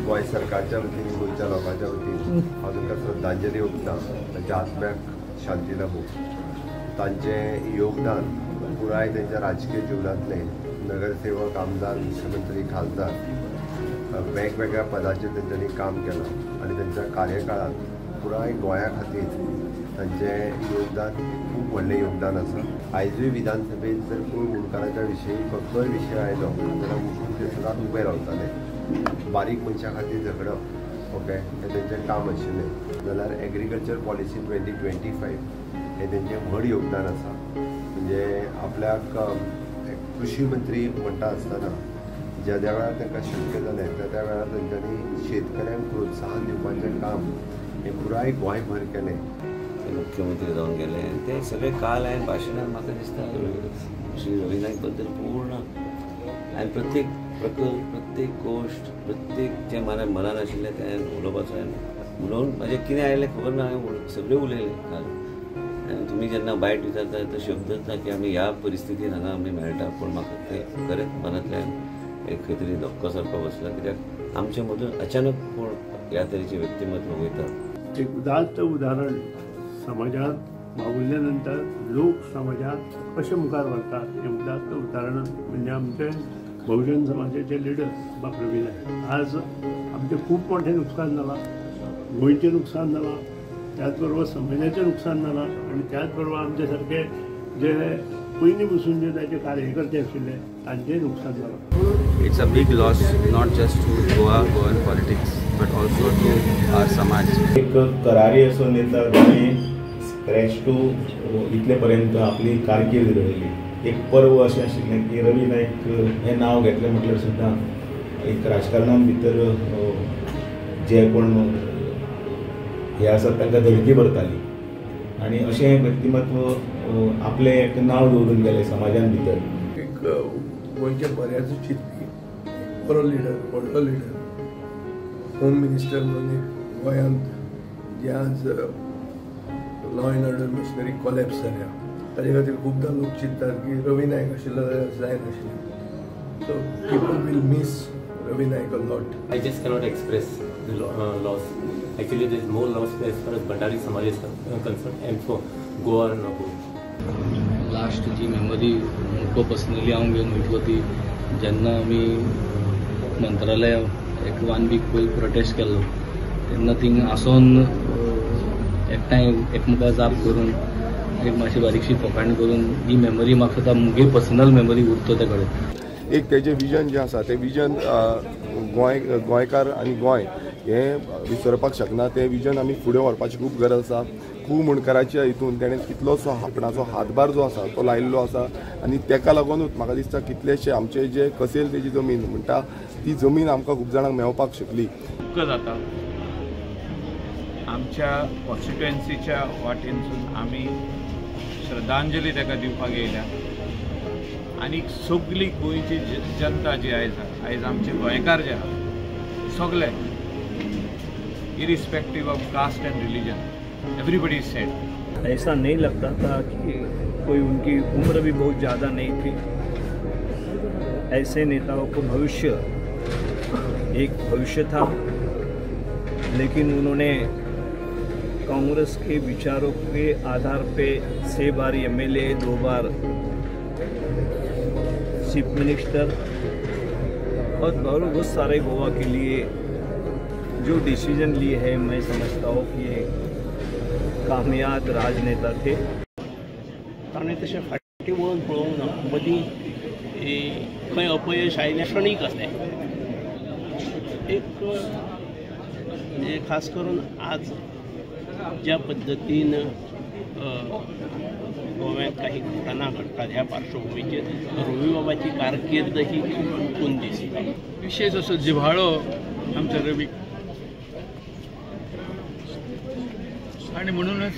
गोंय सरकारच्या वतीन, गोंयच्या लोकांच्या वतीन हांव तांकां श्रद्धांजली ओंपता. तांच्या आत्म्याक शांती लाभूं. तांचें योगदान पुराय तांच्या राजकीय जिवनांतलें, नगरसेवक, आमदार, मुख्यमंत्री, खासदार, वेगवेगळ्या पदाचेर तेंच्यांनी काम केलां आनी तांच्या कार्यकाळांत पुराय गोंया खातीर तांचें योगदान खूब व्हडलें योगदान आसा. आयजूय विधानसभेंत जर कोण मुंडकाराच्या विशयी कसलोय विशय आयलो जाल्यार उठून ते सदांच उबे रावताले. बारीक मनशां खातीर झगडप, ओके, हें तेंचें काम आशिल्लें. जाल्यार एग्रीकल्चर पॉलिसी 2025 हें तेंचें व्हड योगदान आसा. म्हणजे आपल्याक कृशी मंत्री म्हणटा आसतना ज्या ज्या वेळार तांकां शक्य जालें त्या त्या वेळार तेंच्यांनी शेतकऱ्यांक प्रोत्साहन दिवपाचें काम हें पुराय गोंयभर केलें. मुख्यमंत्री जावन गेले ते सगळे काल हांवें भाशणान म्हाका दिसता श्री रवी नायक बद्दल पूर्ण हांवें प्रत्येक प्रकल्प, प्रत्येक गोश्ट, प्रत्येक जें मनान आशिल्लें तें हांवें उलोवपाचो हांवें उलोवन म्हाजें कितें आयलें खबर ना, हांवें सगळें उलयलें काल. आनी तुमी जेन्ना बायट विचारता तो शब्दच ना की आमी ह्या परिस्थितीन हांगा आमी मेळटा, पूण म्हाका तें खरेंच मनांतल्यान एक खंय तरी धक्को सारको बसला, कित्याक आमचे मदून अचानक कोण ह्या तरेचें व्यक्तिमत्व वयता. एक उदात्त उदाहरण समाजात वावुरल्या नंतर लोक समाजात कशे मुखार व्हरतात हें उदात्त उदाहरण म्हणजे आमचे बहुजन समाजाचे लिडर बाब रवी नायक. आज आमचें खूब मोठें नुकसान जालां, गोंयचें नुकसान जालां, त्याच बरोबर समाजाचें नुकसान जालां आनी त्याच बरोबर आमचे सारके जे पयलीं पसून जे ताचे कार्यकर्ते आशिल्ले तांचेंय नुकसान जालां. It's a big loss not just to Goa, Goan politics, but also to our samaj. एक करारी असो नेता जाणें स्क्रॅच टू इतले पर्यंत आपली कारकीर्द घडयली. एक पर्व अशें आशिल्लें की रवी नायक हें नांव घेतलें म्हटल्यार सुद्दां एक राजकारणान भितर जे कोण हे आसात तांकां धडकी भरताली आनी अशें व्यक्तिमत्व आपलें एक नांव दवरून गेलें समाजान भितर. एक गोंयच्या बऱ्याच चिंतपी बरो लिडर, व्हडलो लिडर, होम मिनिस्टर म्हणून एक गोंयांत जे आज law and order machinery collapse जाल्या ताजे खातीर खुबदां लोक चिंततात की रवी नायक आशिल्लो जाल्यार जायनाशिल्लें. So people will miss Ravi Naik a lot. I just cannot express the loss. Actually, there is more loss as far as Bhandari Samaj is concerned and for Goa and abroad. Last ji memory म्हाका personally हांव घेवन वयतलो ती जेन्ना आमी मंत्रालया एक 1 week पयलीं प्रोटेस्ट केल्लो तेन्ना थिंग आसोन एकठांय एकमेका जाप करून एक मातशी बारीकशी फकाण करून ही मेमरी म्हाका सुद्दां मुगे पर्सनल मेमरी उरता ते कडेन. एक तेजें विजन जें आसा तें विजन गोंय, गोंयकार आनी गोंय हें विसरपाक शकना. तें विजन आमी फुडें व्हरपाची खूब गरज आसा. खूब मुंडकाराच्या हितून तेणें कितलोसो आपणाचो हातभार जो आसा तो लायिल्लो आसा आनी तेका लागूनच म्हाका दिसता कितलेशे आमचे जे कसेल तेजी जमीन म्हणटा ती जमीन आमकां खूब जाणांक मेळपाक शकली. दुख्ख जाता आमच्या कॉन्स्टिट्युएन्सीच्या वाटेनसून आमी श्रद्धांजली ताका दिवपाक येयल्या आनी सगली गोंयची जनता जी आयज आयज आमचे गोंयकार जे आहा सगले irrespective of caste and religion, everybody is sad. ऐसा नहीं लगता था कि कोई, उनकी उम्र भी बहुत ज़्यादा नहीं थी। ऐसे नेताओं को भविष्य, एक भविष्य था, लेकिन उन्होंने कांग्रेस के विचारों के आधार पे 6 बार एमएलए, 2 बार चीफ मिनिस्टर और बहुत सारे गोवा के लिए जो डिसीजन लिए हैं, मैं समझता हूँ कि ये कामयाब राजनेता थे। ताणें तशें फाटीं वळून पळोवंक ना, मदीं खंय अपयश आयलें क्षणीक आसलें। एक खास करून आज ज्या पद्दतीन गोव्यांत काही घटना घडटात ह्या पार्श्वभूमीचेर रवी बाबाची कारकीर्द ही चुकून दिसता। विशेष असो जिव्हाळो आमच्या रवीक आनी म्हणूनच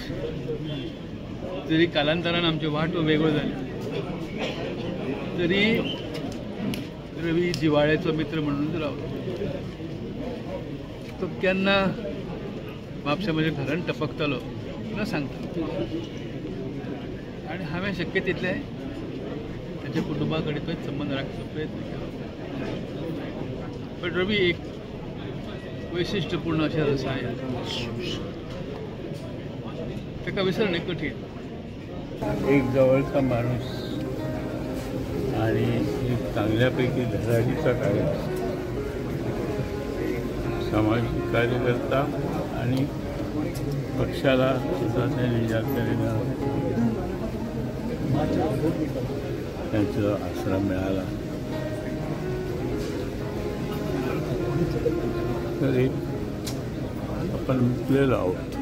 जरी कालांतरान आमच्यो वाटो वेगळ्यो जाल्यो तरी रवी जिव्हाळ्याचो मित्र म्हणूनच रावलो। तो केन्ना म्हापशा म्हज्या घरान टपकतालो ना सांगता आनी हांवें शक्य तितलें ताच्या कुटुंबा कडेन तोच संबंद राखचो प्रयत्न केलो। बट रवी एक वैशिष्ट्यपूर्ण अशें रसायन ताका विसरणे कठीण. एक जवळचा माणूस आणि एक चांगल्यापैकी धडाडीचा कार्य, सामाजिक कार्यकर्ता आणि पक्षाला सुद्धा त्यांनी ज्या तऱ्हेनं त्यांचा आसरा मिळाला, तर एक आपण मुकलेलो आहोत.